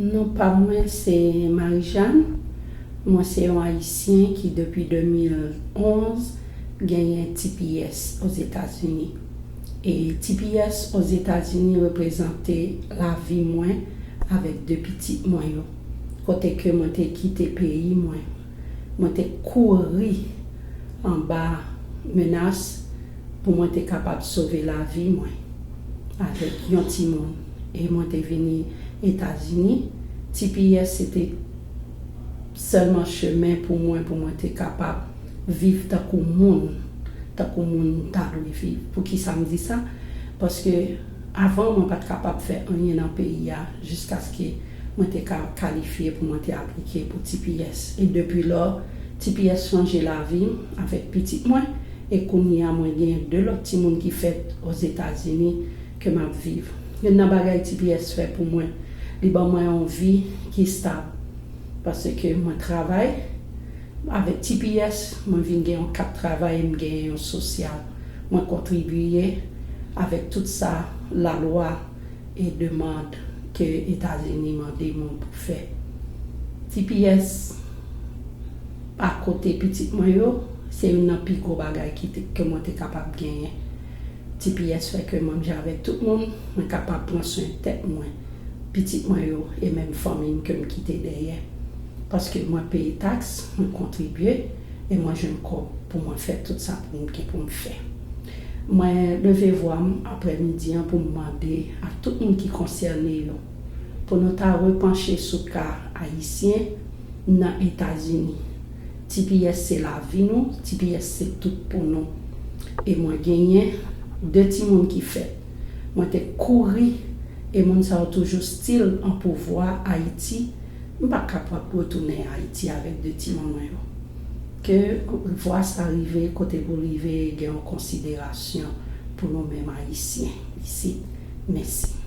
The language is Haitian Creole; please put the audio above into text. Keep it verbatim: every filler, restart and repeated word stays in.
Non pa mwen se Marie-Jeanne. Mwen se yon Ayisyen ki depi de mil onz genyen T P S Ozetazini. E T P S Ozetazini reprezante lavi mwen avèk de pitit mwen yo. Kote ke mwen te kite peyi mwen, mwen te kouri anba menas pou mwen te kapab sove lavi mwen avèk yon timoun. E mwen te vini Etazini. T P S se te sèlman chemen pou mwen, pou mwen te kapab viv tankou moun, tankou moun ta dwe viv. Poukisa m di sa? Paske avan, mwen pa t kapab fè anyen nan peyi a jiskaske mwen te ka kalifye pou mwen te aplike pou T P S. E depi lò, T P S chanje lavi m avèk pitit mwen. E kounye a, mwen gen de lòt timoun ki fèt Ozetazini ke m ap viv. Youn nan bagay T P S fè pou mwen, li ban mwen yon vi ki estab. Paske mwen travay, avèk T P S, mwen vin gen yon kat travay, m gen yon sosyal. Mwen kontribye avèk tout sa lalwa e demann ke Etazini mande moun pou fè. T P S, akote pitit mwen yo, se youn nan pi gwo bagay ki te, ke mwen te kapab genyen. T P S fè ke mwen menm jan avèk tout moun, mwen kapab pran swen tèt mwen, pitit mwen yo, e menm fanmi m ke m kite dèyè. Paske mwen peye taks, mwen kontribye, e mwen jwenn kòb pou mwen fè tout sa pou m gen pou m fè. Mwen leve vwa m aprèmidi an pou m mande a tout moun ki konsène yo pou nou ta repanche sou ka Ayisyen nan Etazini. T P S se lavi nou, T P S se tout pou nou. E mwen genyen de timoun ki fèt. Mwen te kouri, e moun sa yo toujou still an pouvwa Ayiti. M pa kapab retounen Ayiti avèk de timoun mwen yo. Ke vwa sa rive kote pou rive, gen yon konsiderasyon pou nou menm Ayisyen isit. Mèsi.